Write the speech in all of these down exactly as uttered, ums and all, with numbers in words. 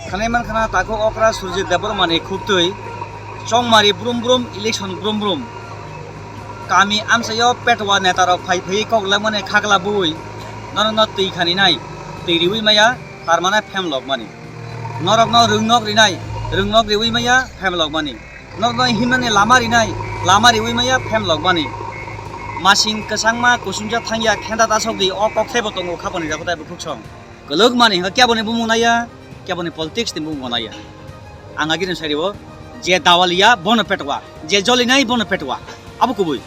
Khanai man khana takhuk okra Surjit Debbarma ni khuktwi chongmari brum brum, election brum brum. Kami amchaio petwa neta rok phai phaiwi kok lamani khakla bui norokno twi khani nai, twi riwi maya, tarmane phemlok mani. Norokno rwngnok rinai, rwngnok riwi maya, phemlok mani. Norokno himnani lama rinai, lama riwi maya, phemlok mani. Masing kwchangma kusungsa thangya khenda tasok di, o kokthai bo tongo khapani jago tai bukhuk song. Kwlwk mani hwnkhe kebo ni bumung naiya, kebo ni politics ni bumung naiya. Ang agini sai rio, je dawaliya bono petwa, je jolinai bono petwa. Abo kubui.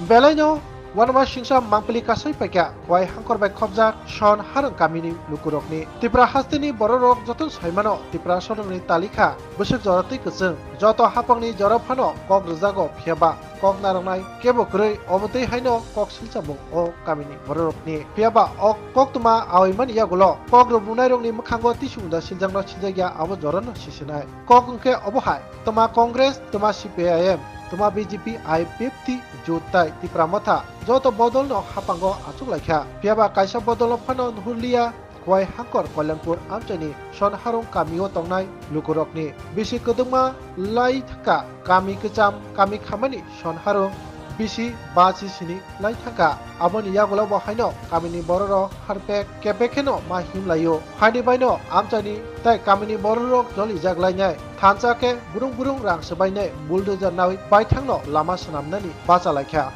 Belaino wanama singsa mangpili kasai paikha, Khowai Hangkor bai khopjak Son Harung kamini lukurokni. Tipra hasteni bororok joto saimano Tipra sorokni talikha bwswk jora twi kwchwng. Joto hapangni jora phano kok rwjago, phiyaba kok narwknai kebo kwrwi, omo twi haino kok silchamung o kamini bororokni. Phiyaba o koktwma aoimani yagulo kok rwbwngnairokni mwkhango tisumda siljakno siljakya abo jorano sisinai. Kok wngkhe obo hai, twma Congress, twma C P I M, twma B J P, I P F T, Jut tai Tipra Motha joto bodolno hapango achuklaikha. Phiyaba kaisa bodolno phano nuhurliya Khowai Hangkor Kalyanpur amchaini Son Harung kamio tongnai lukurokni. Bisi kwdwkma lai thangkha, kami kwcham, kami khamani Son Harung bisi bachi sini lai thangkha. Aboni yagulo bo haino kamini bororok harpek kepek kheno ma himlaio. Haini baino amchaini tai kamini bororok jolijak lainai. Thansa khe burung burung rang swbainai bulldozer nawi baithangno lama swnamnani bachalaikha.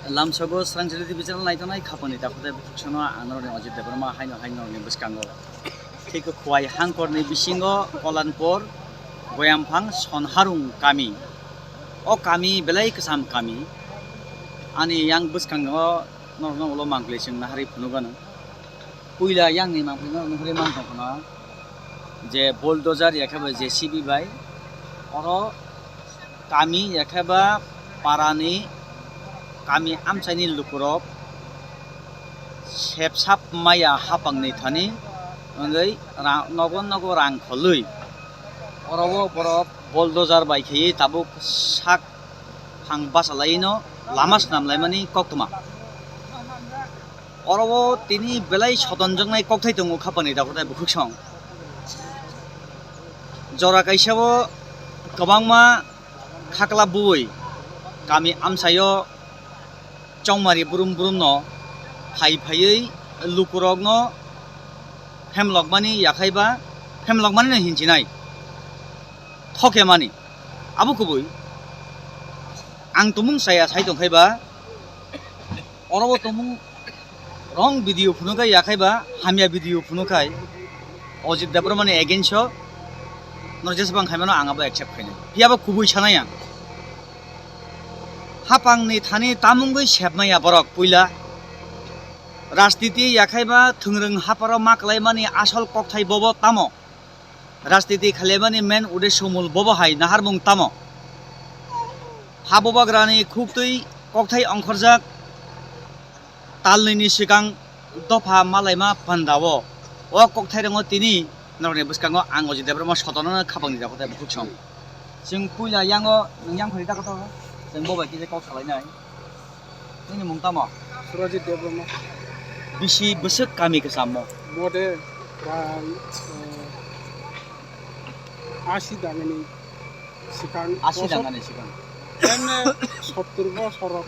Lamsogo Srangchili T V channel naitongnai khapangni dakhotai bukhuk sono ang norokni Ajit Debbarma haino haino norokni bwskango. Thik Khowai Hangkorni bisingo Kolanpur, Goyamphang, Sonharung kami. O kami belai kwcham kami. Ani yang bwskango norokno ulo mangpili chwng naharwi phunukgano. Puila yangni mangpili norokno hwnwi mantongkhno je bulldozer yakhe ba J C B bai oro kami yakhe ba parani kami amchaini lukurok sepsap maya hapangni thani wngwi ra-, nogo nogo rang kholwi oro o borok bulldozer bai khaiwi tabuk sak phang bachalaino lama swnam laimani koktwma. Oro o tini belai sotonjaknai kokthai tongo khapangni dakhotai bukhuk song. Jora kaisa o kwbangma khakla bui kami amchaio chongmari brum brumno phai phaiwi lukurokno phemlokmani yakhaiba phemlokmanino hinchinai thokemani. Abo kubui ang tumung chaya sai tongkhaiba oro o tumung wrong video phunukha yakhaiba hamya video phunukha Ajit Debbarmani against o norok jesbang khaimano ang abo accept khainai. Phiyaba kubui sanai ang. Hapangni thani tamungwi sepmaya borok puila. Rajniti yakhaiba thwngrwng haparo ma kwlaimani asol kokthai bobo tamo? Rajniti khalaimani main uddesho mul bobo hai naharmung tamo? Ha bubagrani khuktwi kokthai ongkhorjak talnwini swkang dopha malaima pandao o kokthairokno tini norokni bwskango ang Ajit Debbarma sotonano khapangni dakhotai bukhuk song. Chwng puila yango nwng yang phai dakhoto chwng bo bai kisa kok salainai. Nini mung tamo? Surajit Debbarma. Bisi bwswk kami kwchammo? Mode prai, eh, asi dangani swkang. Asi dangani swkang. Emne sottur bosor rok,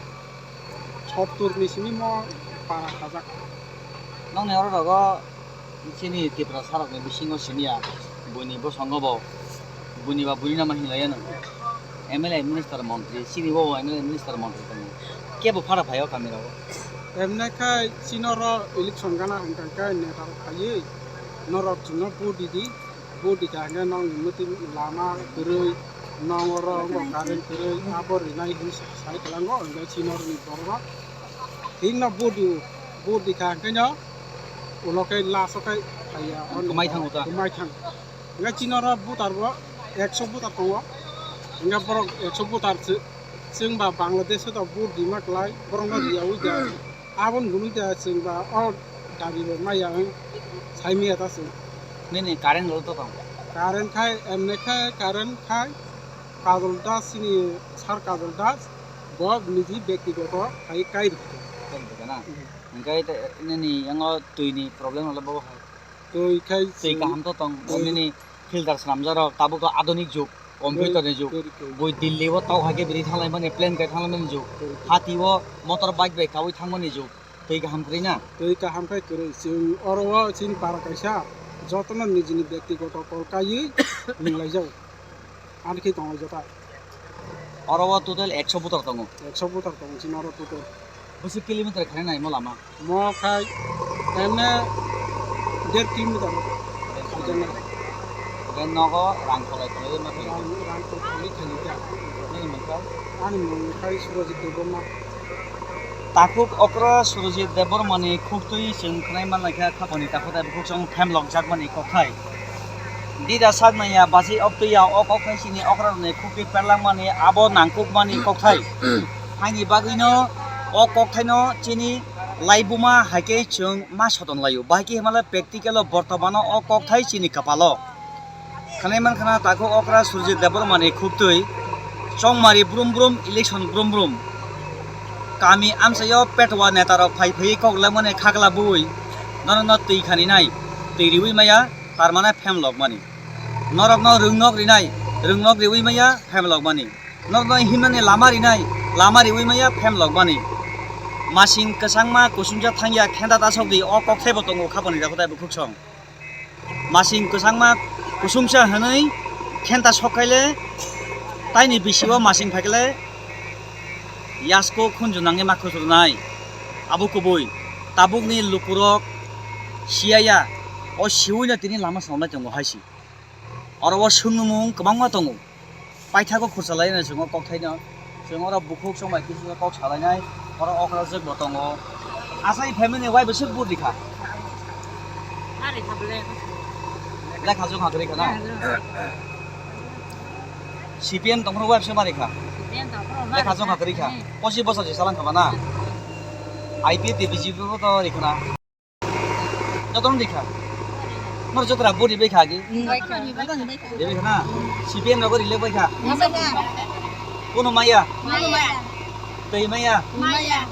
sottur ni simi mo para khajak. Nokni oro rogo chini Tiprasa rokni bisingo siniya buini bosongo bo buini ba buini nama hinlaiya no. M L A minister montri chini bo M L A minister montri tongo. Kebo phara phaio kami rogo. Emne khai chini oro election gana hwnkha khe neta rok phaiwi norok chwngno vote di di. Vote dikha hwnkhe nokni mwtwi lama kwrwi, nong oro wngkha current kwrwi, abo rinai hinwi sai kwlango, hwnkhe chini oroni borok thikno vote di-, vote dikha hwnkhe no ulo khe last o khe phaiya, kwmai thango ta? Kwmai thang. Hwnkhe chini oro voter bo ekso voter tongo, hwnkhe borok ekso voter se. Chwng ba Bangladesh o vote rima kwlai, borokno riyaui da. Aboni hwnwi da chwng ba o dabi bo maya wng sai maya ta chwng. Nini current rw to tong? Current khai, emne khai, current khai, Kajol Das, chini sir Kajol Das, bo niji bektigoto khai kai rwkha. Kai rwkha na? Hmm. Hwnkhe nini yango twini problem rok bo hai? Twi khai Twi chwng kaham to tong, twi nini filter swnamjak rok, tabuk to adhunik jug, computer ni jug. Twi, twi. Bui Delhi o tok hai khe bwrwi thanglaimani, plane kai thanglaimani jug. Twi, twi. Hati o motor bike bai kaui thangmani jug. Twi kaham kwrwi na? Twi kaham khai kwrwi. Chwng oro o chini para kaisa jotono nijini byaktigoto kol kaiwi nunglaijak. Ani khe tongo jota. Oro o total ekso butor tongo. Ekso butor tongo chini oro total. Bwswk kilometer khainai mo lama? Mo khai emne der kilometer. Der kilometer. Hwnkhe nogo rang kholai kholai ma khainai? Rang, rang kholai khainai kha. Nini mung kha? Ani mung khai Surajit Debbarma. Takhuk okra Surajit Debbarmani khuktwi chwng khwnai manlai kha, khapangni takhuk tai bukhuk chwng phem lokjakmani kokthai. Dida saknaya basi oktwi ya o kokthai chini okrarokni khuktwi perlangmani abo nangkukmani kokthai. Haini bagwino o kokthaino chini laibuma hai khe chwng ma soton laio. Bahai khe himala practical o bortomano o kokthai chini kwpalo. Khwnai mankha na takhuk okra Surjit Debbarmani khuktwi chongmari brum brum, election brum brum. Kami amchaio petwa neta rok phai phaiwi kok lamani khakla bui. Norokno twi khani nai, twi riwi maya, tarmane phem lokmani. Norokno rwngnok rinai, rwngnok riwi maya, phem lokmani. Norokno himnani lama rinai, lama riwi maya, phem lokmani. Masing kwchangma kusungsa thangya khenda tasok di, o kokthaibo tongo khapangni takhuk tai bukhuk chwng. Masing kwchangma kusungsa hwnwi khenta sokhaile, taini bisio masing phaikle yasko khunju nangwi ma khusrwnai. Abo kubui tabukni lukurok siyaya, o siwino tini lama swnamnai tongo haisi. Oro o swngnumung kwbangma tongo. Paithago khursa lainai chwng o kokthaino. Chwng oro bukhuk chwng bai kisa kok salainai. Oro okra jwk bo tongo. Asai family wai bwswk vote rikha? Lekha jwk hakhe rikha na? C P M tongphuru wai bwswk ma rikha? Lekha jwk hakhe rikha. Pochis bochor se salang kha ba na? I P F ni B J P bo to rikha na? Jotono rikha. Nor jotora body bai kha agi. Bai kha. Bai kha na? C P M rogo rilek bai kha. Bai kha. Kuno maya? Maya. Tei maya? Maya.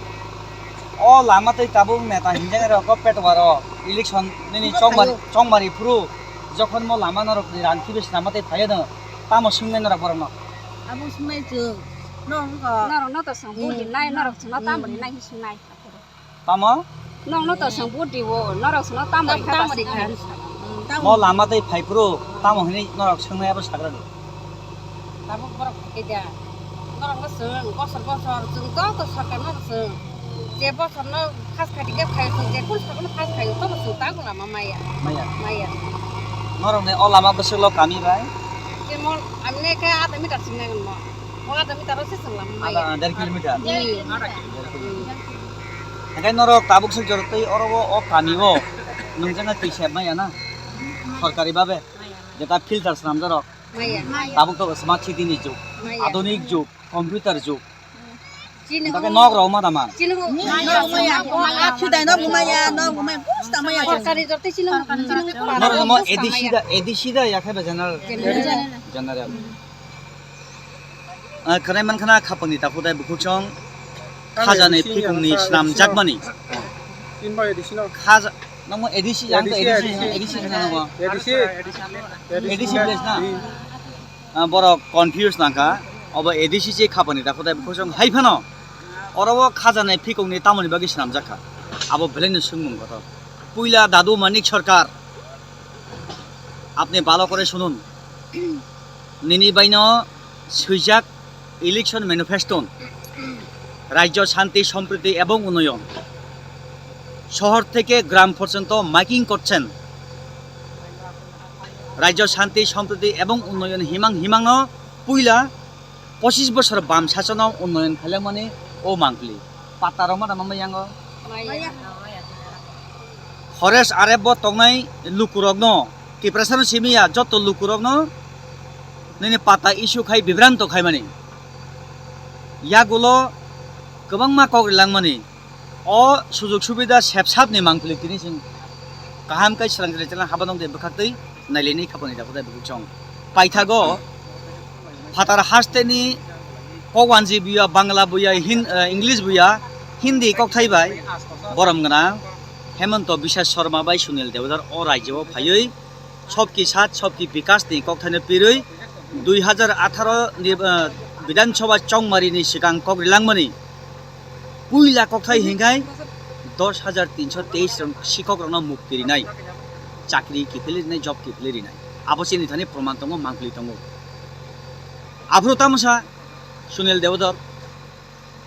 O lama tei tabuk neta hinjang rok ko petwaro election nini chongmari, chongmari phuru jokhon mo lama norok ni rang kibe sinama tei phaiya no tamo swngnai norok borok no. Abo swngnai chwng. Norok no to song body nai norok chwngno tamo rinai hi swngnai. Tamo? Nokno to swng body o, norok swngno tamo rikha ba swngna hinwi sa. Mo lama tei phai phuru tamo hinwi norok swngnai abo sagra di. Tabuk borok phaikhe da. Norokno swng bosor bosor, chwng joto sorkarno swng. Je bosorno khas khaidi khe phaio, chwng jekunu sorkarno khas phaio, tobo chwng tabuk lama maya. Maya. Maya. Norokni o lama bwswklo kami bai? Jemon, amne khe adha meter swng nai mo. O adha meter o se swng lama maya. Adha, der kilometer? Hmm. Der kilometer. Hingke norok tabuk se jora tei oro o, o kami o nungjak na twi se maya na? Sorkari babe? Maya, maya. Jeta filter swnamjak rok? Maya. Tabuk to smart city ni jug, maya, adhunik jug, computer jug. Chini hingke nok rok ma tama? Chini hwn maya, maya, maya. O, a, khudai nok maya, nok maya, bus ta maya. Sorkari jora tei chini hwn. Norok mo A D C da, A D C da, ya khe ba general? General. General. Ah, khwnai mankha na khapangni takhuk tai bukhuk chwng khajani phikungni swnamjakmani. Khaja, nangmo A D C, ang to A D C, A D C, A D C khna nango. A D C, A D C place na? Ah, borok confuse nangkha. Obo A D C se khapangni takhuk tai bukhuk chwng hai phano. Oro o khajani phikungni tamoni bagwi swnamjak kha? Abo belai no swngmung kotor. Puila Dadu Manik Sarkar, apni bhalo kore sunun. Nini baino swijak election manifesto, Rajya Shanti Sampriti ebong Unnoyon, shohor theke gram porjonto making korchen. Rajya Shanti Sampriti ebong Unnoyon himang himangno puila pochis bosor bam sasono unnoyon khailangmani o mangpili. Patta rok ma tama yango? Maya. Forest are bo tongnai lukurokno, Tiprasano simi ya, joto lukurokno nini patta issue khai bibranto khaimani. Yagulo kwbangma kok rilangmani. O sujug subida sepsap ni mangpili tini chwng kaham khe srang srang chwla haba nong de bwkhak twi nailaini khapangni takhuk tai bukhuk chwng. Paithago phatar hasteni kok wanji buya, Bangla buya, Hin-, eh, English buya, Hindi kokthai bai borom gwnang. Hemanta Biswa Sarma bai Sunil Debbarma o rajyo o phaiwi Sabki Saath Sabki Bikas ni kokthaino pirwi dui hazar atharo ni, eh, Bidhan Sabha chongmari ni swkang kok rilangmani puila kokthai hinkhai dos hajar tinso teis rok sikok rokno mukti rinai, chakri kiphilwi rinai, job kiphilwi rinai. Abo chini thani proman tongo, mangpli tongo. Aphuru tamo sa Sunil Debbarma,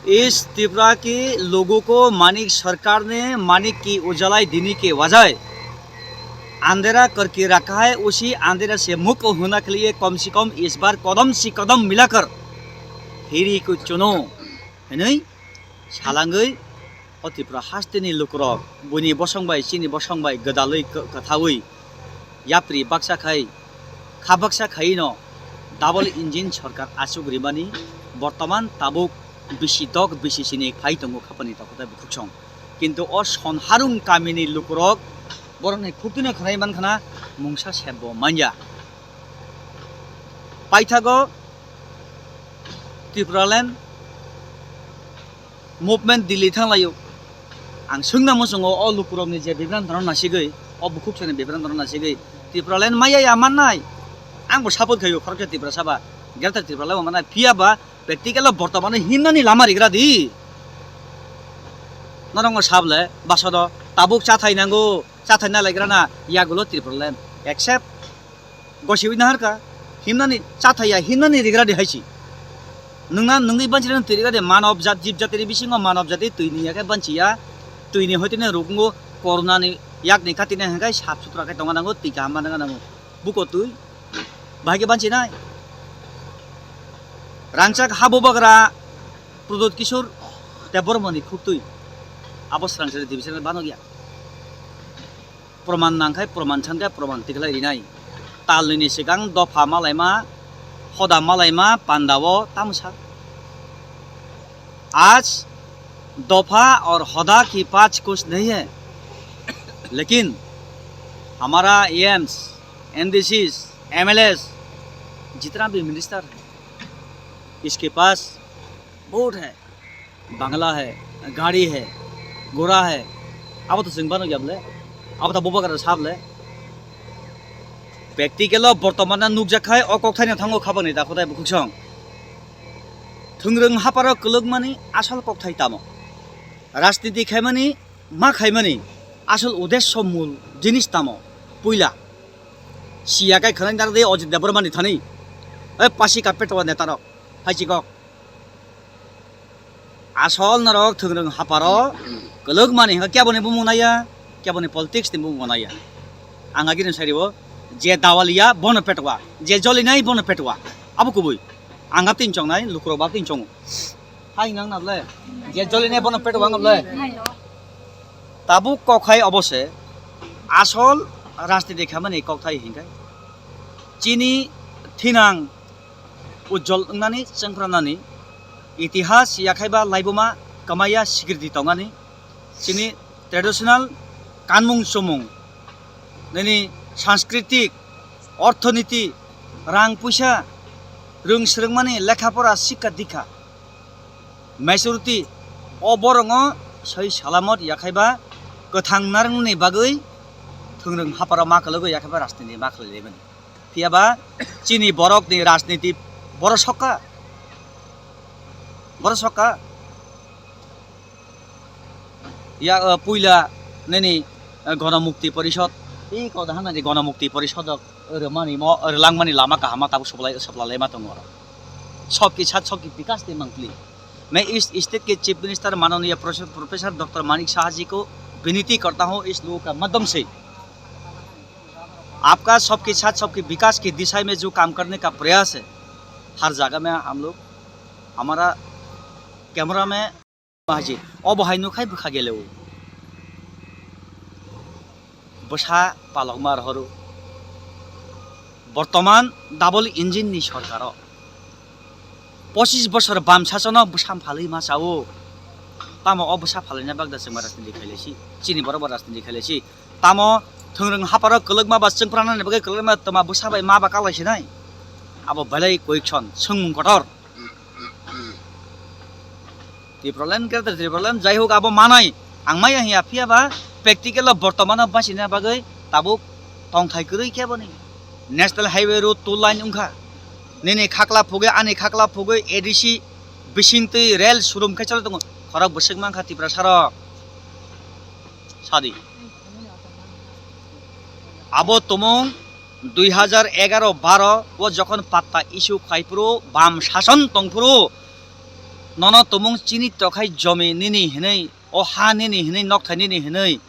इस त्रिपुरा के लोगों को मानिक सरकार ने मानिक की उजाला देने के बजाय अंधेरा करके रखा है। उसी अंधेरा से मुक्त होने के लिए कम से कम इस बार कदम से कदम मिलाकर हीरे को चुनो, hwnwi salangwi o Tripura hasteni lukurok buini bosong bai chini bosong bai gwdalwi kwthawi yapri baksa khai kha baksa khaino double engine sorkar achuk rimani bortoman tabuk bisi dok bisi sini phai tongo khapani tokhotai bukhuksong. Kintu o Sonharung kamini lukurok borokni khuktwino khwnai mankhana mungsa sebbo manya. Paithago Tipraland movement Delhi thanglaio. Ang swngna muchungo o lukurokni je bibrantono nasigwi, o bukhuksani bibrantono nasigwi, Tipraland maya ya mannai. Angbo support khaio khoroksa Tripura saba, Greater Tipraland bo mannai. Phiya ba practical o bortomano himnani lama rigra di. Norokno sable basodo tabuk chathai nango, chathai na laigrana yagulo Tipraland. Except gosiwi naharka, himnani chathaiya, himnani rigradi haisi. Nungna nungwi banchirano twi rigradi, manob jat, jib jatini bisingo manob jati twini yakhe banchiya, twini hoitene rukungo, corona ni yakni katini hwnkhai sap sutra khe tongna nango, twi kaham manna nango. Buko twi bahai khe banchinai. Rangchak habubagra Pradyot Kishore Debbarmani khuktwi abo swrangchari division banogya. Proman nangkhai, proman chankhe, proman tikhlai rinai. Talnwini swkang dopha malaima, hoda malaima, pandao tamsa. आज दफा और होदा की पाँच कुछ नहीं है, लेकिन हमारा एम्स, एमडीसीज, एमएलएस, जितना भी मिनिस्टर है, इसके पास बोट है, bangla hai, gari hai, gora hai, abo to chwng bano ya bole, abo to bubagra sa bole. Practical o bortomano nukjak khai o kokthaino thango khapangni dakhotai bukhuksong. Thwngrwng haparo kwlwkmani asol kokthai tamo? Rajniti khaimani, ma khaimani asol udesho mul jinis tamo? Puila siya kai khwnai narwkdi Ajit Debbarmani thani, oi pasi ka petwa netarok, hai chikok. Asol norok thwngrwng haparo kwlwkmani hwnkhe keboni bumung naiya, keboni politics ni bumung naiya. Ang agini sairio, je dawaliya bono petwa, je jolinai bono petwa. Abo kubui. Ang abo tin chongnai, lukurok ba tin chongo. Hai nang na ble. Je jolinai bono petwa ang ble. Tabuk kokhai obose asol rajniti khamani kokthai hinkai. Chini thinang ujjol wngnani, chwngpranani, itihas yakhaiba laibuma kwmaiya sikriti tongani, chini traditional kanmung chumung, nini sanskritik, orthoniti, rang puisa, rwng swrwngmani, lekhapora, sikka dikha, majority o borokno soi salamot yakhaiba kwthang narwknani bagwi thwngrwng haparo ma kwlwgwi yakhaiba rajniti ma khlai laimani. Phiya ba chini borokni rajniti borok sokha, borok sokha. Ya, eh, puila nini, eh, Ganamukti Porishod, i koda hanani Ganamukti Porishod rok rwmani mo, rwlangmani lama kahama tabuk suplai, suplalaima tongo oro. Sabki saath sabki bikas ni mangpli. मैं इस स्टेट के chief minister माननीय professor doctor Manik साहा जी को विनती करता हूँ, इस लोगों का माध्यम से आपका सबके साथ सबके विकास की दिशा में जो काम करने का प्रयास है, हर जगह में हम लोग, हमारा कैमरा में हाजिर। O bahai nukhai bwkha geleo. Bwsa palokma rohoro. Bortoman double engine ni sorkaro pochis bosor bam sasono bwsa phalwi ma chao. Tamo o bwsa phalwina bagda chwngma rajniti khailai si. Chini borok bo rajniti khailai si. Tamo thwngrwng haparo kwlwkma ba chwngpranani bagwi kwlwkma toma bwsa bai ma ba kaklai sinai. Abo belai koikson swngmung kotor. Tipraland, Greater Tipraland, jai hok, abo manai. Ang maya hiya phiya ba practical o bortomano bachina bagwi tabuk tongthai kwrwi khe boni. National Highway Road two lane wngkha. Nini khakla phugwi, ani khakla phugwi A D C bisingtwi rel surum khe choli tongo. Khorok bwswk mankha Tiprasarok. Sadi. Abo tumung dui hajar egaro baro o jokhon patta issue khai phuru, bam sason tong phuru, nono tumung chini tokhai jomi nini hinwi, o ha nini hinwi, nokthai nini hinwi,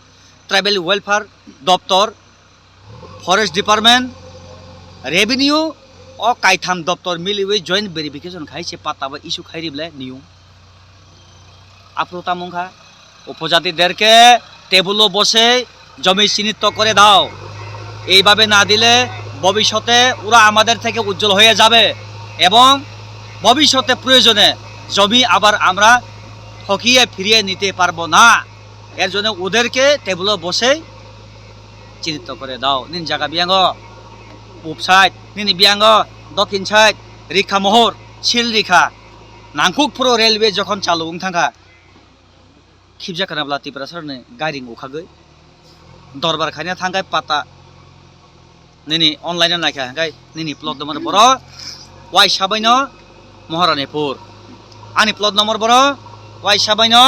Tribal Welfare Doptor, Forest Department, Revenue, o kaitham doptor miliwi joint verification khai se patta bo issue khai rible niyung. Aphuru tamo wngkha, উপজাতিদেরকে টেবুলো বসে জমি চিহ্নিত করে দাও, এইভাবে না দিলে ভবিষ্যতে ওরা আমাদের থেকে উজ্জ্বল হয়ে যাবে এবং ভবিষ্যতে প্রয়োজনে জমি আবার আমরা ঠকিয়ে ফিরিয়ে নিতে পারবো না। এর জন্য ওদেরকে টেবুলো বসে চিহ্নিত করে দাও। Nini jaga biyango pub side, nini biyango dokin side, Rikha Mohor, Sil Rikha, nangkuk phuru railway jokhon chalu wng thangkha, khibja kana bwla Tiprasarokni gairing ukhagwi dorbar khaina thangkhai pata nini online o naikha hwnkhe nini plot number boro waisa baino Moharanipur, ani plot number boro waisa baino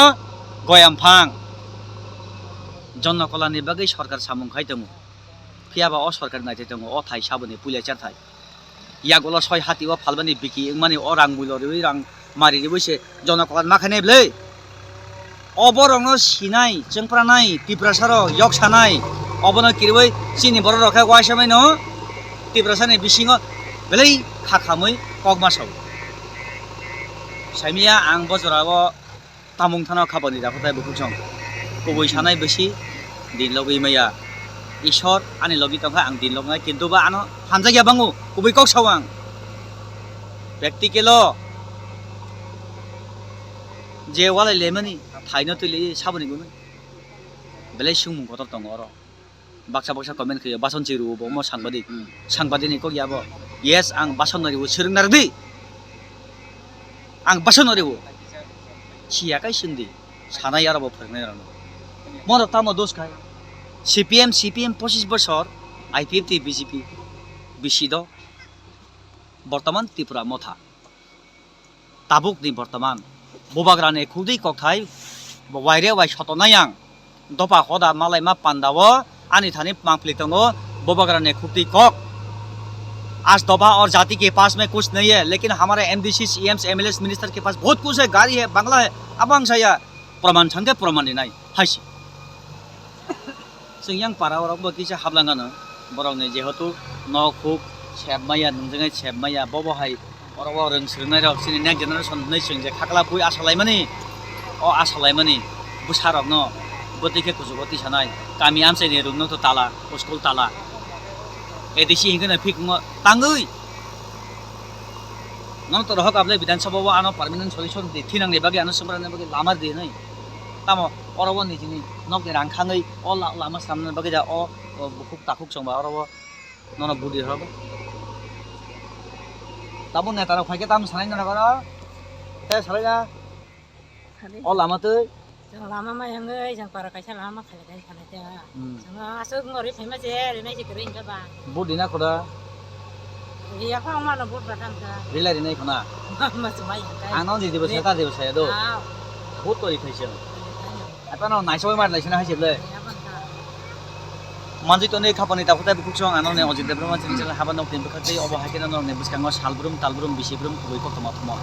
Goyamphang. Jonnokolani bagwi sorkar samung khai tongo, phiya ba o sorkar naithai tongo, o thai saboni puila char thai. Yagulo soi hati o phalmani biki wngmani o rang muilo riwi rang mari riwi se jonokolan ma khainai bwle. O borokno sinai, chwngpranai, Tiprasarok yok sanai, obono kiriwi chini borok rok khe waisa maino Tiprasani bisingo belai kha khamwi kok ma sao. Saimiya ang bo jorao Tamung thano khapani dakhutai bukhuk song. Kubui sanai bisi din logwi maya. Ishwar ani logi tongkha ang din lognai, kintu ba ano hamjakya bango, kubui kok sao ang. Practical o je walai lemani thaino twi li saboni gwnwi. Belai sungmung kotor tongo oro. Baksa baksa comment khaio, bason chiru bo omo sangbadik. Hmm. Sangbadik ni kok ya bo. Yes, ang bason no riwo, swrwng narwdi. Ang bason no riwo. Siya kai sindi. Sanai aro bo phwrwngnai rano. Mono tamo dos khai. C P M, C P M pochis bosor, I P F T, B J P, bisi do. Bortoman Tripura motha. Tabukni bortoman Bubagrani khukdi kokthai waire wai sotonai ang. Dopha hoda malaima pandao ani thani mangpli tongo Bubagrani khukdi kok. आज दफा और जाति के पास में कुछ नहीं है, लेकिन हमारे M D C, C Ms, M L As, minister के पास बहुत कुछ है, गाड़ी है, बंगला है, abang saya proman thangke proman rinai. Haisi. Chwng yang para o rok bo kisa hablang ano. Borok ni jehetu nok huk sep maya, nungjaknai sep maya, bobo hai oro o rwng swrwngnai rok chini next generation hinwi chwng je khakla pui asa laimani, o asa laimani bwsa rok no bwtwi khe kuchugo twi sanai. Kami amchai ni rwng no to tala, school tala. A D C hinkhe no phik wngma tangwi. Nono to rohok ablai Bidhan Sabha o ano permanent solution di, thinang ni bagwi ano swmprang ni bagwi lama di hinwi. Tamo oro o nijini nok ni rang khangwi o la-, lama swnamna bagwi da o, o bukhuk takhuk chwngba oro o nono budi rohok. Tamo neta rok phaikhe tamo sanai na oro. Te salai na. Sadi. O lama twi. Jang lama ma yang ei, jang para kaisa lama ma khali kai khali te. Hmm. Jang asuk ngori phaima je, rinai je kiri hingka ba. Budi na khoda. Ri ya phang ma no bud ba dam ka. Rilai rinai khona. Ma su mai yang kai. Ano di dibo seta dibo saya do. Ah. Bud to ri thaiseng. Apa no naisoi mar laisina hai jeble. Manjui tonwi khapani takhuk tai bukhuk song ano ne Ojit Debbarma chini channel haba nok tin bwkhak tei obo hai kheno norok ni bwskango salbrum talbrum bisibrum kubui koktwma thumo.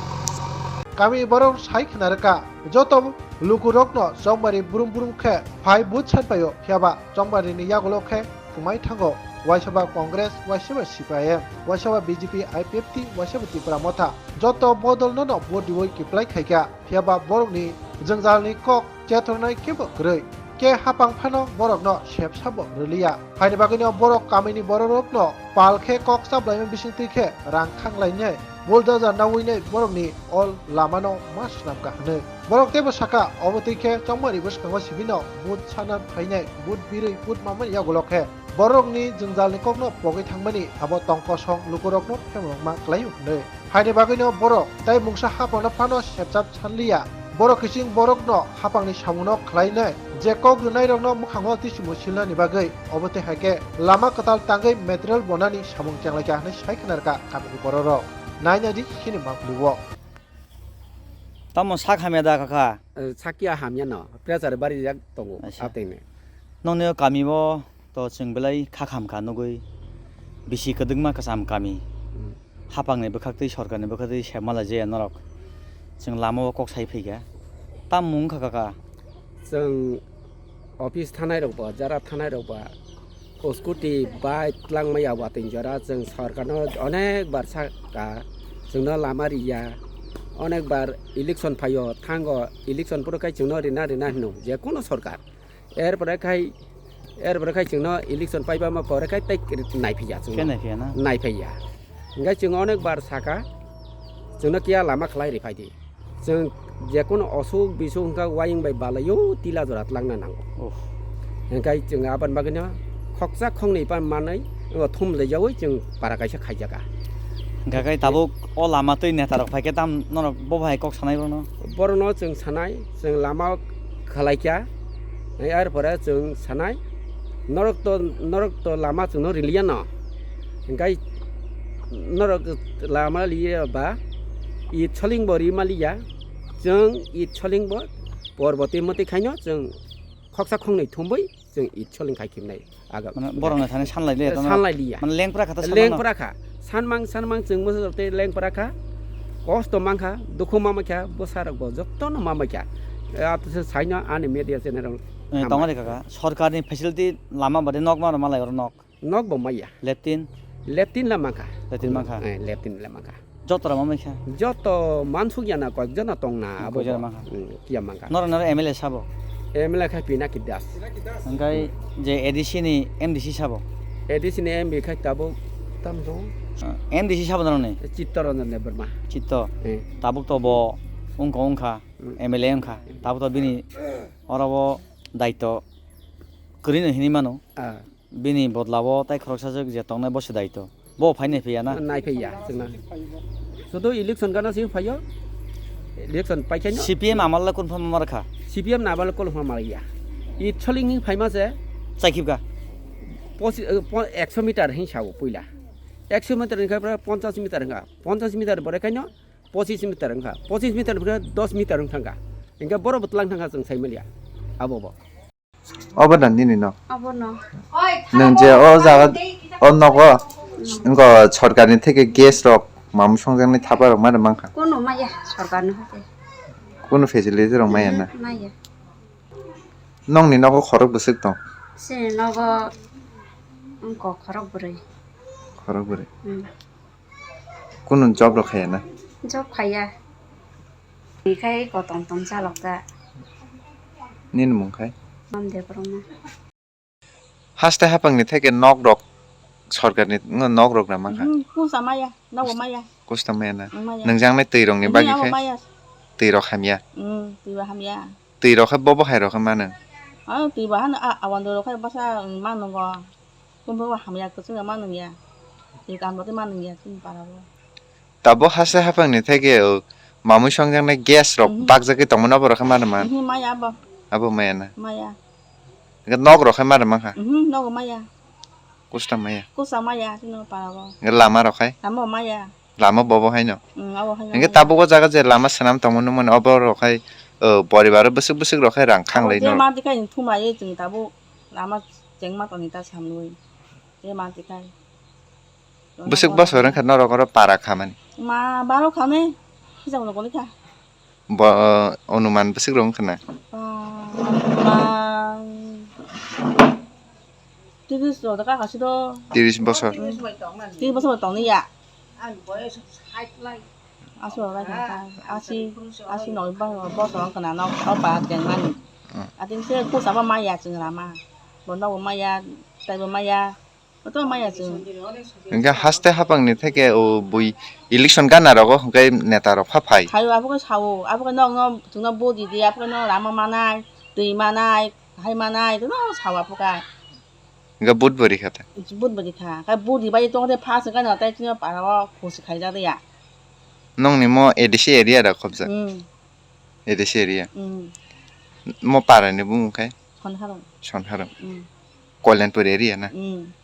Kami borok sai khna rwkha, joto lukurokno chongmari brum brum khe phai bujsan paio, phiya ba chongmari ni yagulo khe thumai thango, waisa ba Congress, waisa ba C P I M, waisa ba B J P, I P F T, waisa ba Tipra Motha, joto bodol nono vote riwi kiplai khaikha. Phiya ba borokni jwngjalni kok chethornai kebo kwrwi. Khe hapang phano borokno sepsa bo rwliya. Haini bagwino borok kamini bororokno pal khe kok chaplaima bisingtwi khe rang khanglainai, bulldozer nawinai borokni ol lamano ma swnamkha hwnwi. Borok teibo sakha, obo twi khe chongmani bwskango sibino vote sana phainai, vote birwi vote mamani yagulo khe borokni jwngjalni kokno pogwi thangmani abo tongkosong lukurokno phemrokma kwlaio hwnwi. Haini bagwino borok tei mungsa haphangno phano sepchap sanliya. Borok kiching borokno hapangni samungno khlainai je kok rwnairokno mwkhango tisimo silnani bagwi, obo tei hai khe lama kwtal tangwi material bonani samung chenglaikha hwnwi sai khna rwkha kamini bororok. Nai nai di chini mangpili o. Tamo sak hamya da kaka? Eh, sakya hamya no, pressure bari jak tongo, acha. Atene. Nongni o kami o to chwng belai kha kham kha nugwi bisi kwdwkma kwcham kami. Hmm. Hapangni bwkhaktwi sorkarni bwkhaktwi sep malaijaya norok. Chwng lama o kok sai phaikha. Tam mung kha kaka? Chwng office thanai rok bo, jara thanai rok bo, scooty, bike twlangmaya watwi jora chwng sorkarno onek bar sakha, chwngno lama riya, onek bar election phaio, thango election phuru khai chwngno rina rina hino, je kono sorkar. Er pore khai, er pore khai chwngno election paiba ma pore khai tei nai phiya chwngno. Khe nai phiya na? Nai phiya. Hingke chwng onek bar sakha, chwngno kiya lama khlai ri phai di. Chwng je kono osuk bisuk hingka wayung bai balai o tila jora twlangna nango. Oh. Hingke chwng aboni bagwino khoksa khongnwi pan manwi, o thum le jawi chwng para kaisa khaijaka. Hingka khe tabuk o lama twi neta rok phai khe tam norok bo bahai kok sanai bono? Borokno chwng sanai, chwng lama khwlaikha, ar pore chwng sanai, norok to, norok to lama chwngno riliya no, hingkai norok lama liya ba, it soling bo rima liya, chwng it soling bo porboti moti khaino chwng khoksa khongnwi thumbwi chwng it soling khai khibnai. Aga. Mane borokno thani sanlai liya, tamo sanlai liya. Mane lengpra kha ta sanmano. Lengpra kha. Sanmang, sanmang chwng bwsajak tei lengpra kha. Kosto mankha, dukhu mamai kha, bwsarok bo jotono mamai kha. Eh, atwsa saino ani media channel rok. Eh, hambai. Tongari kaka, sorkarni facility lama bade nok mano malai oro nok. Nok bo maya. Leptin? Leptin la mankha. Leptin mankha. Eh, leptin la mankha. Joto rok mamai kha? Joto mansuk ya na, koyek jona tong na, abo koyek jona bo. Mankha. Hmm, kiya mankha. Noro noro M L A sabo? M L A khai Pinaki Das. Hingkai je A D C ni M D C sabo? A D C ni M P khai tabuk tam dong? Ah, M D C sabo noro ni? Chitto Ranjan Debbarma. Chitto. Eh. Tabuk to bo wngkha wngkha, hmm, M L A wngkha. Tabuk to bini oro bo daityo kwrwi no hinwi mano. Ah. Bini bodla o tai khoroksa jwk je tongnai bo se daito. Bo phai nai phiya na? Nai phiya chwngno. Sudu election gana se phaio. Election pai khaino. C P M amal la confirm mar kha. C P M na amal confirm mar ya. I choling ni phaima se. Chakhibga. Posi-, eh, po-, ekso meter hin sao puila. Ekso meter ni kha ponchas meter hinga. Ponchas meter bore khaino pochis meter hinga. Pochis meter bore dos meter hing thangka. Hinga boro butlang thangka chwng sai maliya. Abo bo. Obo da nini nok? Obo no. Nwng je o jaga, o nogo, wngkha sorkarni theke gas rok, mamu songjaknai thapa rok ma rwmang kha? Kunu maya sorkarni hote. Kunu facility rok maya na? Mhm, maya. Nokni nogo khorok bwswk tong? Chini nogo wngkha khorok bwrwi. Khorok bwrwi. Hmm. Kunu job rok khaya na? Job khaya. Ni khai kotong tong chalok ta. Nini mung khai? Mam de borok na. Haste hapang ni theke nok rok sorkar ni no nok rok na mankha? Hmm, kusa maya, nogo maya. Kusta maya na? Maya. Nwngjang nai twi rok ni bini bagwi abo khai? Maya. Twi rok hamya? Hmm, twi rok hamya. Twi rok khe bobo hai rok khe mano? Ah, twi ba hano a, awan do rok khai basa, hmm, mano go. Kumbo hamya kwchwng ma nungya. Twi kam rok ma nungya chini para o. Tabuk haste hapang ni theke o mamui songjaknai gas rok, mhm, bakjagwi tongmani abo rok khe ma rwma? Mhm, maya abo. Abo maya na? Maya. Hingke nok rok khe ma rwma kha? Mhm, nogo maya. Kusta maya? Kusta maya chini para o. Hingke lama rok khai? Lama maya. Lama bobo haino. Mm, abo haino. Hingke tabuk o jaga je lama swnam tongma nukmani obo rok khai, o, poribar o bwswk bwswk rok khai rang khanglai no. Je ma tikai thumlai chwng tabuk lama chengma tongni ta samlui. Je ma tikai. Bwswk bosor wngkha norok oro para khamani? Ma baro khame. Hijab no koni kha. Bo, o, onuman bwswk rok wngkha na? Ah, onuman Tiris rok da kaka si do. Tiris bosor. Hmm. Tiris bosor bai tongni ya. Aso rok lai kha ta. Asi, asi noi bosor wngkha na nok, nok ba tengmani. Hmm. Atin se kusa ba maya chwng rama. Bo nogo maya, taibo maya. Oto maya chwng. Hingke haste hapang ni theke o bui election gana rogo hingke neta rok pha phai. Phaio abo khe sao, abo khe nok no chwngno bodi di, abo khe nok rama manai, twi manai, hai manai, no sao abo khe. Hingke but bori kha ta. But bori kha. Khe bodi bai tong de pha se gana tai chini para o khusi khai ja de ya. Nongni mo A D C area da khobjak. Hmm. Edese area. Mm. Mo para ni bumung khai? Sonharong. Sonharong. Mm. Kolyanpur area na? Mm.